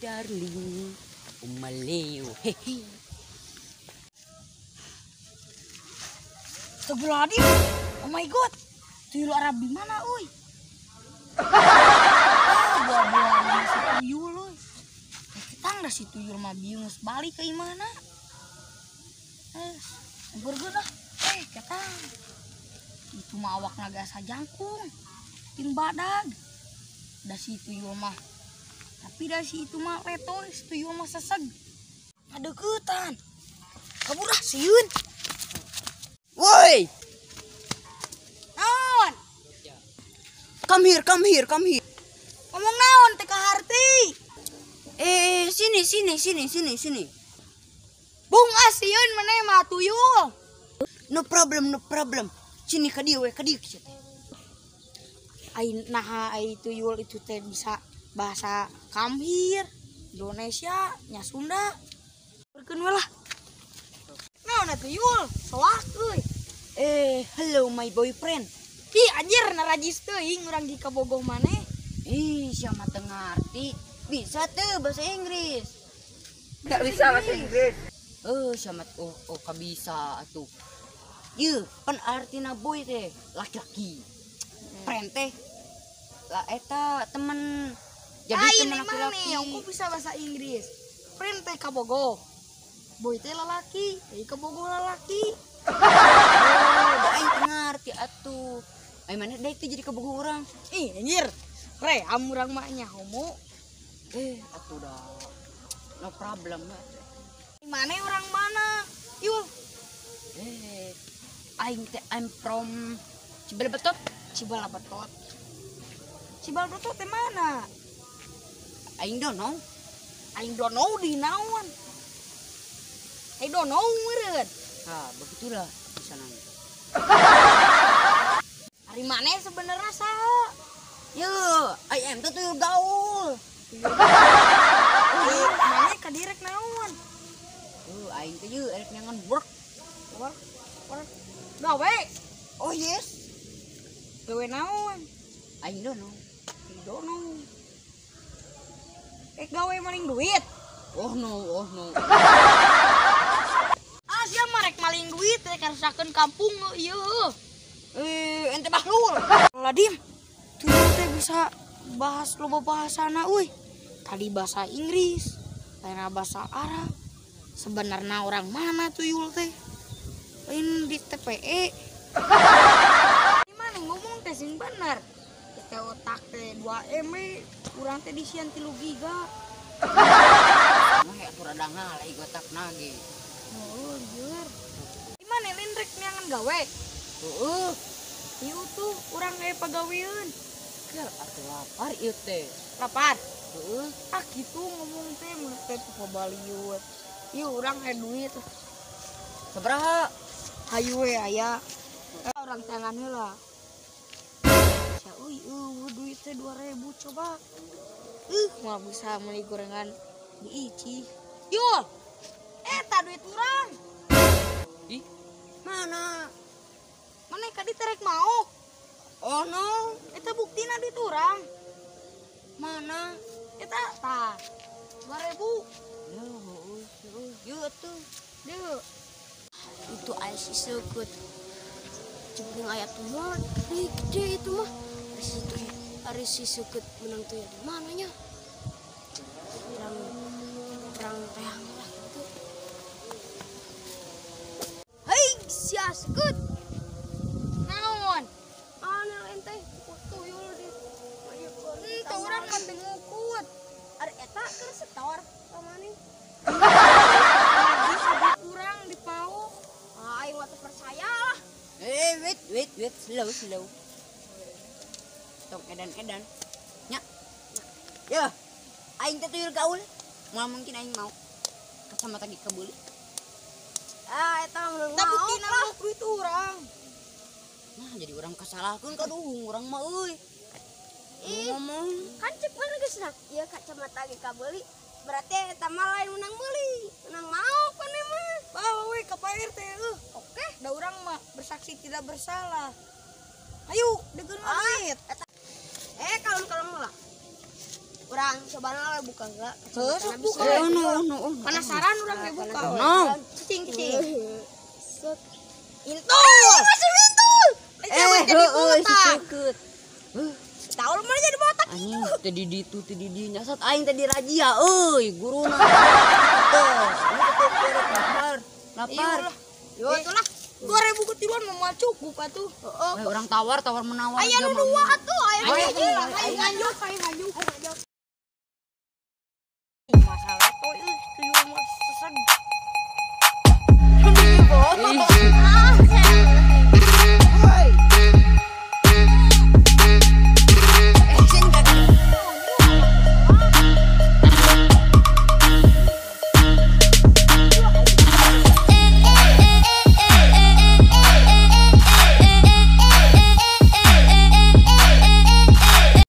Darling. Umaleo. Hehe. Astagfirullahaladzim. Oh my god. Tuyul Arab di mana, uy? Ah, buah-buah si tuyul, uy. Ketang dah si tuyul mah bingung balik ke imana. Bergerak lah. Ketang. Itu mah awak naga sajangkung. Ting badag. Dah si tuyul mah. Tapi dah si itu mah letoy, si tuyul mah seseg. Adeukeutan. Kabur ah sieun. Woi. Naon? Come here, come here, come here. Ngomong naon teh kaharti? Sini, sini, sini, sini, sini. Bung ah sieun maneh mah tuyul. No problem, no problem. Sini ka dieu we, ka dieu sia teh. Ai naha ai tuyul itu teh bisa bahasa come here, Indonesia, nya Sunda. Berkeun we lah. Naon atuh tuyul? Soak euy. Hello my boyfriend. Ih anjir narajis teuing urang di kabogoh maneh. Ih, sia mah teu ngarti. Bisa teu bahasa Inggris. Enggak bisa bahasa Inggris. Sia mah oh kabisa atuh. Ieu pan artina boy teh laki-laki. Friend teh lah eta temen. Jadi temen laki-laki. Aku bisa bahasa Inggris. Friend teh kabogoh. Boy teh lalaki, teh kabogoh lalaki. Oh, da aing teu ngarti atuh. Ai maneh deui teh jadi kabogoh urang. Ih, anjir. Re, am urang mah nya homo. Atuh dah. No problem lah. Maneh orang mana? Yul. Aing teh I'm from Cibalabetot. Cibalabetot. Cibalabetot teh mana? Aing don't know. Aing don't know di naon. I don't know meureun. Ah, begitulah di sana. Ari maneh sebenarnya saha? Yo, I am teh tuyul gaul. Maneh ka direk naon? Aing teh yeuh erek nyangan work. Work. Work. Gawe. Oh yes. Gawe naon? Aing don't know. I don't know. Gawe maling duit. Oh no, oh no. Ah, sia mah rek maling duit rek ngarusakeun kampung ieu. Ente bahlul. Ladim, tuyul teh bisa bahas loba bahasana euy. Tadi bahasa Inggris, lainna bahasa Arab. Sebenarnya orang mana tuyul teh? Lain di TPE. Gimana ngomong teh sing bener? Teh otak teh 2 MB, urang teh disian 3 giga. Nah, atuh rada ngalih otak nage. Oh, lieur. Gimana lain rek neangan gawe? Heeh. Ieu tuh urang aya pagaweun. Kel atuh lapar ieu teh. Lapar? Heeh. Ah kitu ngomong teh mun teh pabaliut. Ieu urang aya duit. Sabaraha? Hayu we aya. Urang tangan heula. Sia euy eueuh duit teh 2000 coba. Moal bisa meuli gorengan di Ici. Yul. Eta duit urang. Ih, mana? Mana ka diterek mau? Oh no, eta buktina duit urang. Mana? Eta tah 2000. Yo, yo atuh. Deuk. Itu aya si Seukut. Jeung aya tuyul gede itu mah. Ari si Seukut menang tuyul di mana nya? Perang teang lah gitu. Hei, si Seukut. Naon? Anu ente tuyul di Teu urang mah teu ngukut. Ari eta keur setor ka maneh. Urang dipauk. Ah, aing mah teu percaya lah. Wait, wait, wait, slow, slow. Tong edan-edan. Nya. Ya, aing teh tuyul gaul. Moal mungkin aing mau. Kacamata ge kebeuli. Ah, eta mah Eta buktina mah duit urang. Nah, jadi urang kasalahkeun kaduhung urang mah euy. Ngomong kan cek mana geus nah. Ieu kacamata ge kabeuli. Berarti eta mah lain menang meuli, menang mau kan mah. Bawa we ka Pak RT eueuh. Oke, da urang mah bersaksi tidak bersalah. Ayo, dekeun duit. Kalem-kalem lah. Urang cobaan lah buka enggak? Heuh, sok buka. Nu. Penasaran urang ge buka. No. Cicing cicing. Set. Intul. Masuk intul. Eh, Jadi heueuh si botak. Seukeut. Tahu lu mana jadi botak. Anjing tadi ditu tadi di nyasat aing tadi razia euy guruna. Tuh, lapar. Lapar. Yo itulah. 2000 ketiluan mah cukup atuh. Eh, orang tawar tawar menawar. Aya nu dua atuh, aya nu Ayo, hiji lah. ayo, Ayo nganjuk, ayo nganjuk.